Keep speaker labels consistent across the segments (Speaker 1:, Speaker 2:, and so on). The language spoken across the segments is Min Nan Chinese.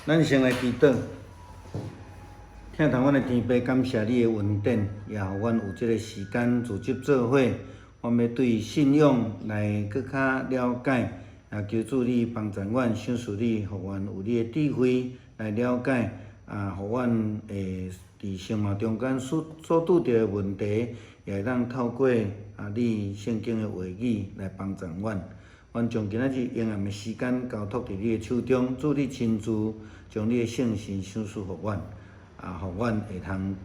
Speaker 1: 咱先來祈禱，疼疼阮的天父，感謝你的恩典，也予阮有這个時間組織做伙，阮欲對信仰來閣較了解，也求主你幫助阮，賞賜你，予阮有你的智慧來了解，啊，予阮會佇生活中間所拄著的問題，也會當透過啊你聖經的話語來幫助阮。阮將今仔日閒暗的時間交託佇你的手中，主你親自將你的聖神賞賜予阮，啊，予阮會通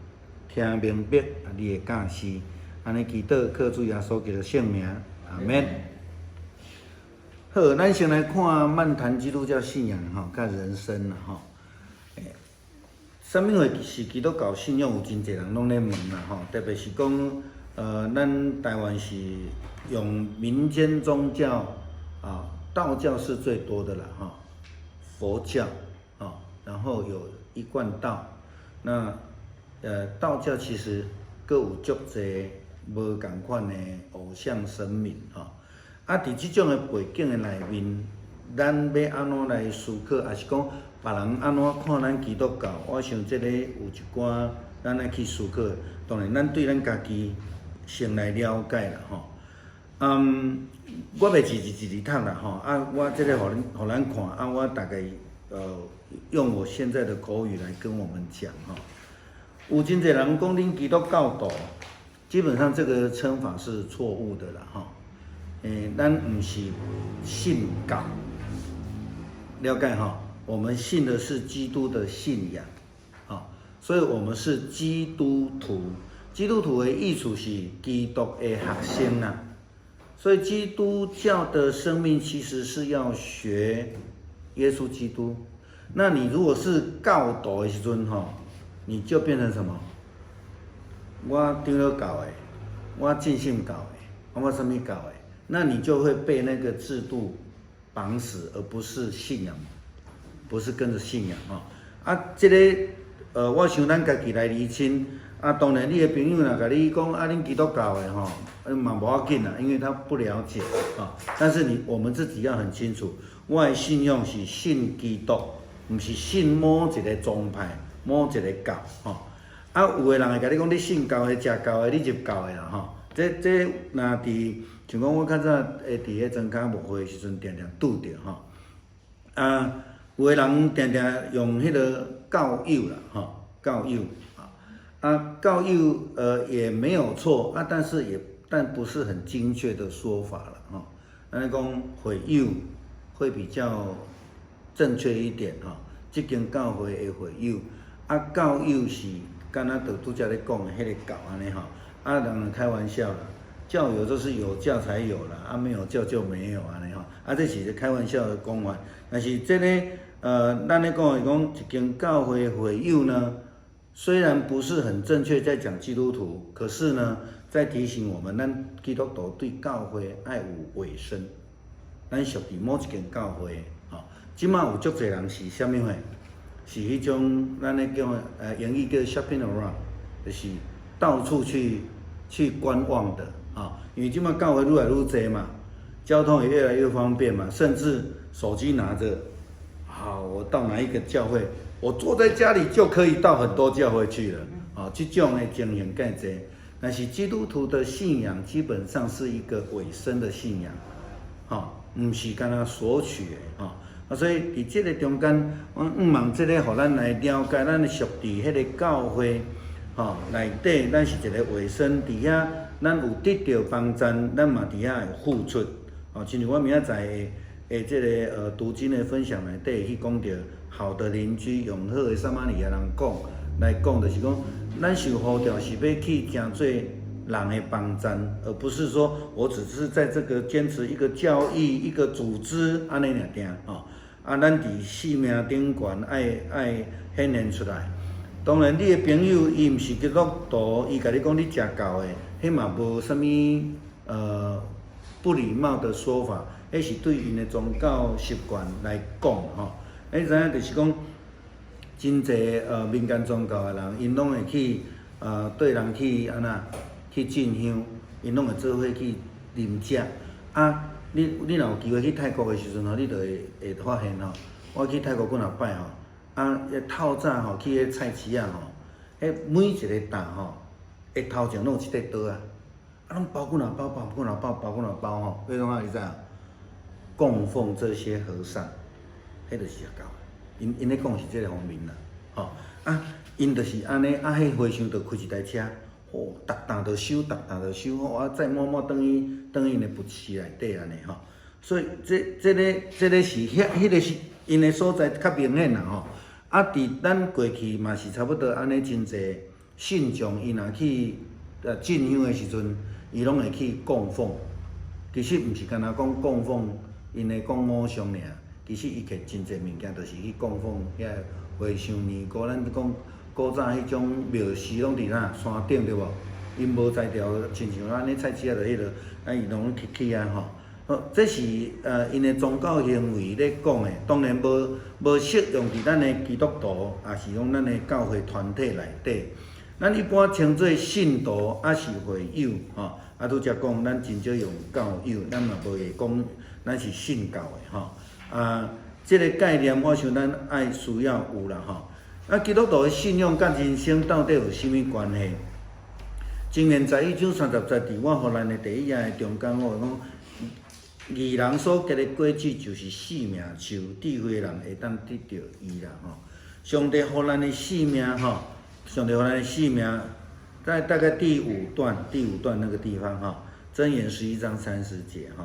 Speaker 1: 聽明白啊你的教示。按呢祈禱，靠主耶穌基督聖名，阿們。好，咱先來看漫談基督教信仰吼，佮人生啦吼。啥物貨是基督教信仰？有真濟人攏咧問啦吼，特別是講，咱台灣是用民間宗教啊，道教是最多的啦哈，佛教啊，然後有一貫道，那道教其實閣有足濟無仝款的偶像神明吼，啊，佇這種的背景的內面，咱欲按怎來思考，抑是講別人按怎看咱基督教？我想這个有一寡咱愛去思考。當然，咱對咱家己先來了解啦吼。我袂一字一字讀啦吼，啊，我這个予咱看，啊，我大概用我現在的口語來跟我們講吼。有真濟人講恁基督教徒，基本上這個稱法是錯誤的啦吼。咱毋是信教，了解吼？我們信的是基督的信仰，所以我們是基督徒。基督徒的意思是基督的學生啊。所以基督教的生命其實是要學耶穌基督。那你如果是教徒的時陣吼，你就變成什麼？我長老教的，我浸信教的，我啥物教的，那你就會被那個制度綁死，而不是信仰，不是跟着信仰吼。啊，這个我想咱家己來釐清。啊，當然你的朋友若共你講啊，恁基督教的吼，嘛無要緊啦，因為他不了解啊。但是你我們自己要很清楚，我的信仰是信基督，毋是信某一個宗派、某一個教吼。啊，有的人會共你講你信教的、食教的、你入教的啦吼。這若佇像講我較早會佇彼莊跤牧會的時陣，定定拄著吼。啊，有的人定定用彼个教友啦吼，教友啊，啊教友也沒有錯啊，但是也但不是很精確的說法了吼。按呢講會友會比較正確一點吼。這間教會的會友，啊教友是敢若就拄才咧講的彼个教按呢吼。啊，人開玩笑啦，教友就是有教才有啦，啊沒有教就沒有按呢吼。啊，這是開玩笑的講法，但是這个咱咧講的講一間教會會友呢，雖然不是很正確在講基督徒，可是呢，在提醒我們，咱基督徒對教會愛有委身，咱屬佇某一間教會，吼。這馬有足濟人是啥物貨？是彼種咱咧叫英語叫 shopping around，就是到處去觀望的啊。因為這馬教會愈來愈濟嘛，交通也越來越方便嘛，甚至手機拿著，好，我到哪一個教會，我坐在家裡就可以到很多教會去了。啊，這種的情形較濟。但是基督徒的信仰基本上是一個委身的信仰，吼，毋是干焦索取的，吼。啊，所以佇這个中間，我向望這个，予咱來了解，咱屬佇彼个教會，吼內底，咱是一个委身佇遐，咱有得著幫贊，咱嘛佇遐會付出。吼，親像我明仔載的這个讀經的分享內底去講著好的鄰居，用好的撒瑪利亞人講來講，就是講，咱受呼召是欲去成做人的幫贊，而不是說我只是在這個堅持一個教義、一個組織按呢爾定吼。啊，咱佇生命頂懸愛顯現出來。當然，你的朋友伊毋是基督徒，伊共你講你食教的，彼嘛無啥物不禮貌的說法，彼是對𪜶的宗教習慣來講吼。你知影就是講，真濟民間宗教的人，𪜶攏會去對人去按怎去進香，𪜶攏會做伙去啉食。啊，你若有機會去泰國的時陣吼，你就會發現吼，我去泰國幾若擺吼，啊，透早吼去彼菜市仔吼，彼每一个担吼，的頭前攏有一塊桌仔，啊，攏包幾若包，包幾若包，包幾若包吼，欲創啥你知影？供奉這些和尚，彼就是邪教。𪜶𪜶咧講是這个方面啦，吼啊，𪜶就是按呢，啊，彼和尚就開一台車，吼，逐擔就收，逐擔就收，吼，啊，載滿滿轉去轉去𪜶的佛寺內底按呢吼。所以這這个這个是遐彼个是𪜶的所在較明顯啦吼。啊，佇咱過去嘛是差不多按呢，真濟信眾伊若去進香的時陣，伊攏會去供奉。其實毋是干焦講供奉𪜶的講偶像爾，其實伊摕真濟物件，就是去供奉遐和尚尼姑。咱講古早彼種廟寺攏佇哪山頂對無？𪜶無才調，親像咱咧菜市仔就彼落，啊伊攏去去啊吼。好，這是𪜶的宗教行為咧講的，當然無無適用佇咱的基督徒，抑是講咱的教會團體內底。咱一般稱做信徒，抑是會友，吼。啊，拄才講咱真少用教友，咱嘛無會講咱是信教的吼。啊，這个概念我想咱愛需要有啦吼。啊，基督徒的信仰佮人生到底有啥物關係？箴言11章30節，佇我予咱的第一頁的中間，我會講。義人所結的果子就是生命樹，智慧的人會當得著伊啦吼。上帝予咱的生命吼，上帝予咱的生命，在大概第五段，第五段那個地方吼，箴言11章30節吼，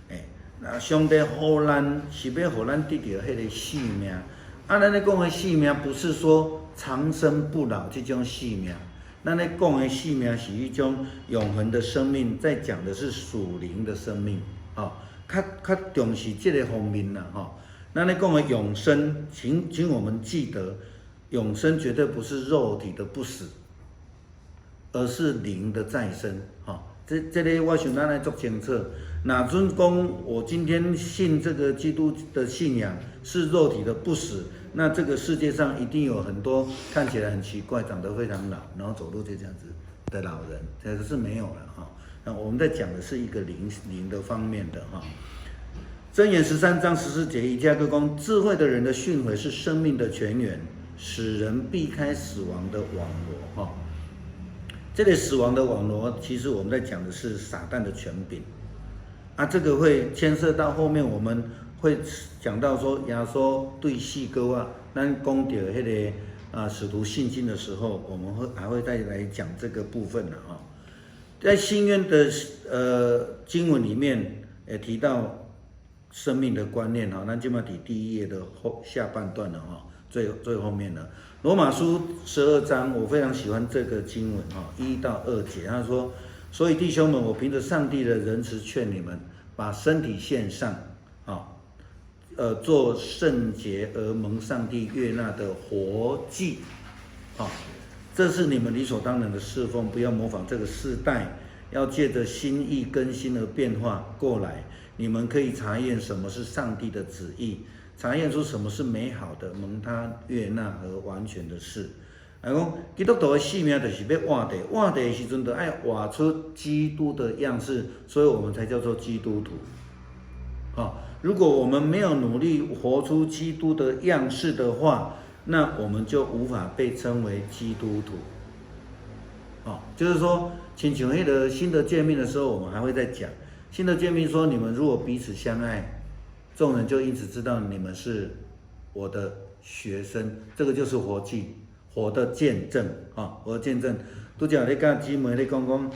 Speaker 1: 欸，那上帝予咱是欲予咱得著彼个生命。啊，咱咧講的生命不是說長生不老這種生命，咱咧講的生命是一種永恆的生命，在講的是屬靈的生命，吼。較較重視這个方面啦，吼。咱咧講的永生，請請我們記得，永生絕對不是肉體的不死，而是靈的再生，吼。這這个我想咱愛足清楚。若準講我今天信這個基督的信仰是肉體的不死，那這個世界上一定有很多看起來很奇怪、長得非常老，然後走路就這樣子的老人，這個是沒有了哈。那我們在講的是一個靈靈的方面的哈。箴言13章14節，伊遮閣講，智慧的人的訓誨是生命的泉源，使人避開死亡的網羅哈。這個死亡的網羅，其實我們在講的是撒旦的權柄啊，這個會牽涉到後面我們會講到說，耶穌對死閣活，咱講到彼个啊使徒信經的時候，我們會還會再來講這個部分的哈。在新約的經文裡面也提到生命的觀念哈，咱這馬佇第一頁的後下半段了哈，最最後面了。羅馬書12章，我非常喜歡這個經文哈，1到2節，他說：所以弟兄們，我憑着上帝的仁慈勸你們，把身體獻上，啊，做聖潔而蒙上帝悅納的活祭，啊。這是你們理所當然的侍奉，不要模仿這個世代，要借着心意更新而變化過來。你們可以查驗什麼是上帝的旨意，查驗出什麼是美好的、蒙他悅納和完全的事。來講，基督徒的生命就是欲活地，活地的時陣就愛活出基督的樣式，所以我們才叫做基督徒。好，如果我們沒有努力活出基督的樣式的話，那我們就無法被稱為基督徒。哦，就是說，親像彼个新的誡命的時候，我們還會再講新的誡命說，你們如果彼此相愛，眾人就因此知道你們是我的學生。這個就是活祭，活的見證，啊，活的見證。拄才咧佮姊妹咧講講，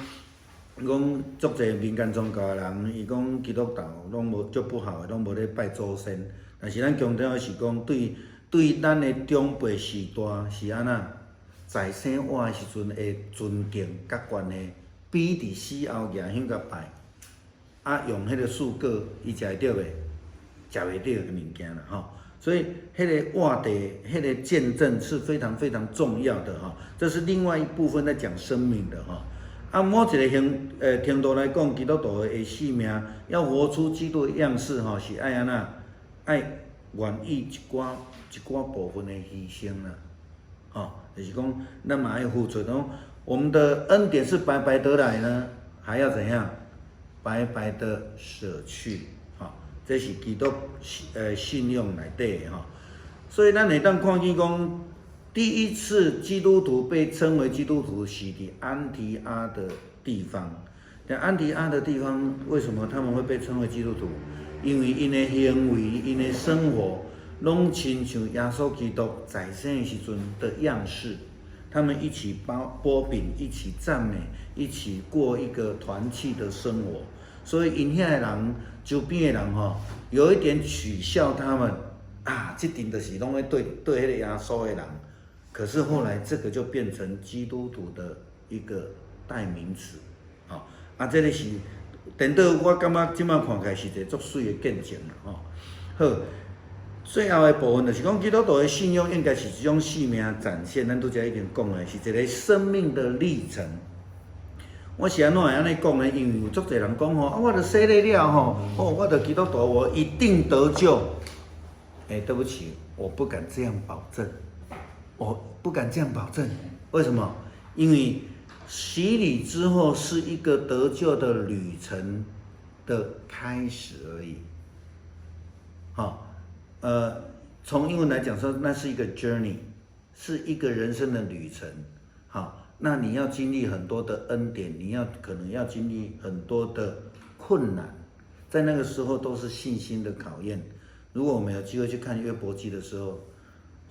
Speaker 1: 講足濟民間宗教的人，伊講基督教攏無足不好的，攏無咧拜祖先。但是咱強調的是講，對對咱的長輩序大是按怎，在生活的時陣會尊敬佮關係，比佇死後舉香共拜，啊用彼个水果，伊食會著袂？食袂著的物件啦吼。所以，彼个活地，彼个見證是非常非常重要的哈。這是另外一部分在講生命的哈。啊，某一个程度來講，基督徒的生命要活出基督的樣式吼，是愛按怎？愛願意一寡一寡部分的犧牲啦，吼，就是講，咱嘛愛付出。講我們的恩典是白白得來呢，還要怎樣？白白的捨去，吼，這是基督信仰內底的吼。所以咱會當看見講，第一次基督徒被稱為基督徒是佇安提阿的地方。在安提阿的地方，為什麼他們會被稱為基督徒？因為𪜶的行為、𪜶的生活，攏親像耶穌基督在世的時陣的樣式。他們一起擘餅，一起讚美，一起過一個團契的生活。所以𪜶遐的人，周邊的人吼，有一點取笑他們啊，這陣就是攏咧對對彼個耶穌的人。可是後來這個就變成基督徒的一個代名詞，吼啊，這個是顛倒，我感覺這擺看起來是一個足媠的見證啦，吼。好，最後的部分就是講基督徒的信仰應該是一種生命展現，咱拄才已經講的是一個生命的歷程。我是按怎會按呢講呢？因為有足濟人講吼，啊，我著洗禮了吼，哦，我著基督徒，我一定得救。欸，對不起，我不敢這樣保證，我不敢這樣保證。為什麼？因為洗禮之後是一個得救的旅程的開始而已。好，從英文來講說，那是一個 journey，是一個人生的旅程。好，那你要經歷很多的恩典，你要可能要經歷很多的困難，在那個時候都是信心的考驗。如果我們有機會去看約伯記的時候，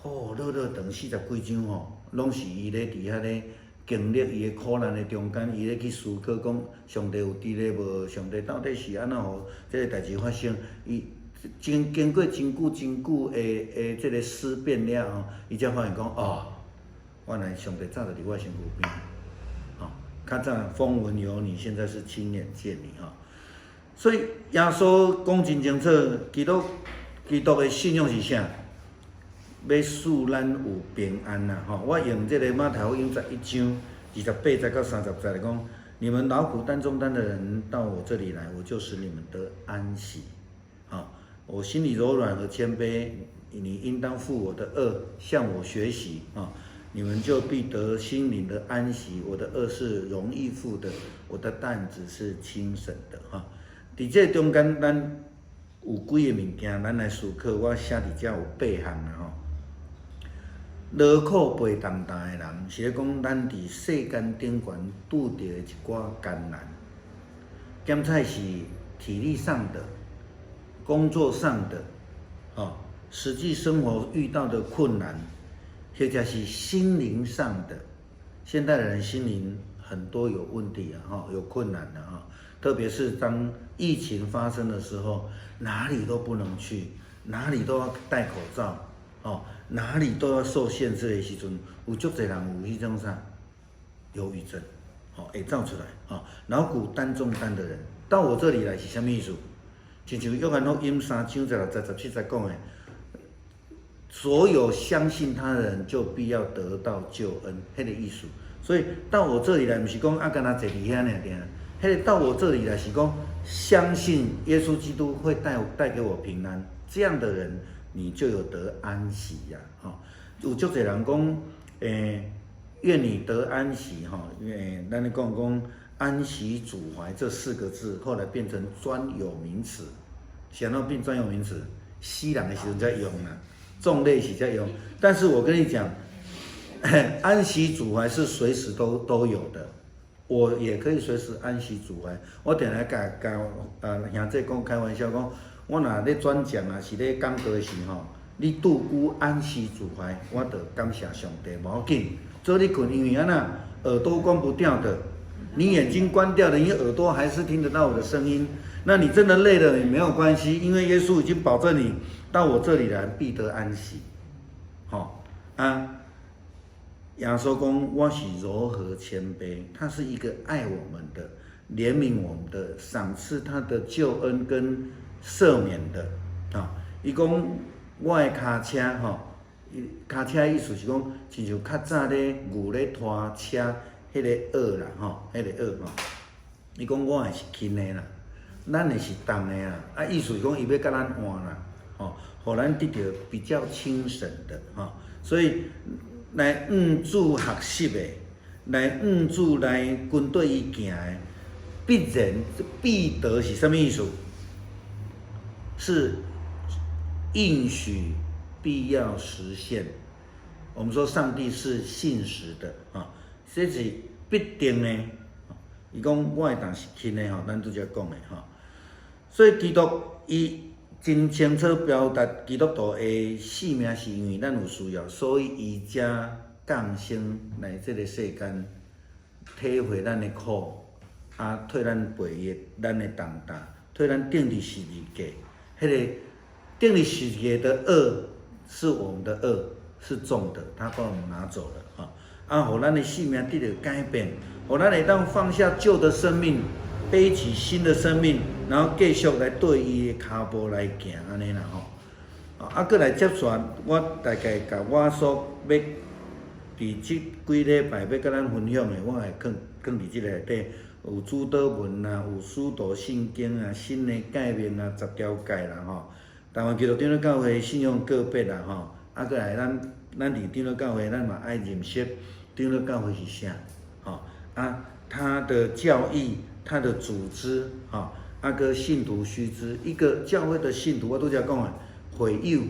Speaker 1: 哦，落落長四十幾章吼，攏是伊咧佇遐咧經歷伊的苦難的中間，伊咧去思考講上帝有佇咧無？上帝到底是按怎予這個代誌發生？伊經經過真久真久的這個思辨了後，伊才發現講哦，原來上帝早就佇我身軀邊。吼，較早風聞有你，現在是親眼見你吼。所以耶穌講真清楚，基督的信仰是啥？欲使咱有平安啦！吼，我用這個馬太福音11章28節到30節來講：你們勞苦擔重擔的人到我這裡來，我就使你們得安息。好，我心裡柔軟和謙卑，你應當負我的軛，向我學習啊！你們就必得心靈的安息。我的軛是容易負的，我的擔子是輕省的。哈，佇這中間，咱有幾个物件，咱來思考。我寫佇遮有八項啦吼。勞苦背重擔的人，是咧講咱佇世間頂懸拄著的一寡艱難。兼且是體力上的、工作上的、哦，實際生活遇到的困難，或者是心靈上的。現代人心靈很多有問題啊，哈，有困難的哈。特別是當疫情發生的時候，哪裡都不能去，哪裡都要戴口罩，哦，哪裡都要受限制的時陣，有足濟人有彼種啥憂鬱症，吼，會走出來，吼，勞苦擔重擔的人到我這裡來是啥物意思？親像約翰福音3章16節17節講的，所有相信他的人就必要得到救恩，彼個意思。所以到我這裡來，毋是講啊，干焦坐佇遐爾爾，彼個到我這裡來是講相信耶穌基督會帶給我平安，這樣的人你就有得安息呀，吼。有足濟人講，願你得安息，吼，因為咱咧講講安息主懷這四個字，後來變成專有名詞。是按怎變專有名詞？死人的時陣才用啦，葬禮時才用。但是我跟你講，安息主懷是隨時都有的，我也可以隨時安息主懷。我定定共共兄弟講開玩笑講，我若咧轉講啊，是咧講道的時吼，你拄久安息主懷，我就感謝上帝，無要緊。做你睏，因為按怎耳朵關不掉的，你眼睛關掉的，你耳朵還是聽得到我的聲音。那你真的累了也沒有關係，因為耶穌已經保證你到我這裡來必得安息。好啊，耶穌講我是柔和謙卑，他是一個愛我們的、憐憫我們的、賞賜他的救恩跟赦免的。啊，伊講我的跤車吼，跤車意思是講，親像較早咧牛咧拖車彼個軛啦，吼，彼個軛吼。伊講我的是輕的啦，咱的是重的啦，啊，意思是講伊欲共咱換啦，吼，予咱得著比較輕省的，吼，所以來向主學習的，來向主來跟綴伊行的，必然必得是啥物意思？是應許必要實現。我們說上帝是信實的啊，這是必定的。伊講我的擔是輕的吼，咱拄才講的吼。所以基督伊真清楚表達基督徒的性命是因為咱有需要，所以伊才降生來這個世間，體會咱的苦，啊，替咱背伊咱的重擔，替咱釘佇十字架。彼個釘佇十字架的軛是我們的軛，是重的，他幫我們拿走了啊！啊，予咱的性命得著改變，予咱會當放下舊的生命，背起新的生命，然後繼續來對伊的跤步來行，按呢啦吼。啊，閣來接續，我大概共我所欲佇這幾禮拜欲佮咱分享的，我會囥囥佇這個內底，有主禱文啊，有使徒信經啊，新的誡命啊，十條誡啦吼。台灣基督長老教會信仰告白啦吼，啊，閣來咱咱佇長老教會，咱嘛愛認識長老教會是啥，吼啊，他的教義、他的組織，吼啊，閣信徒須知，一個教會的信徒，我拄才講的會友，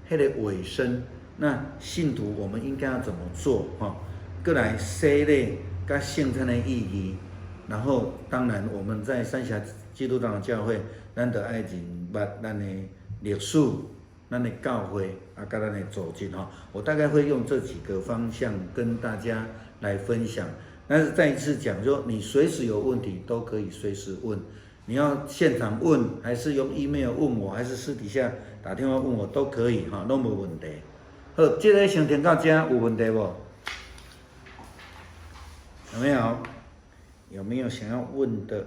Speaker 1: 彼個委身，那信徒我們應該要怎麼做？吼，閣來洗禮佮聖餐的意義，然後當然我們在三峽基督長老教會，咱就愛認捌咱的歷史、咱的教會啊，佮咱的組織吼。我大概會用這幾個方向跟大家來分享。但是再一次講，說你隨時有問題都可以隨時問，你要現場問，還是用 email 問我，還是私底下打電話問我都可以哈，攏無問題。好，這個先停到這，有問題無？有沒有？有沒有想要問的？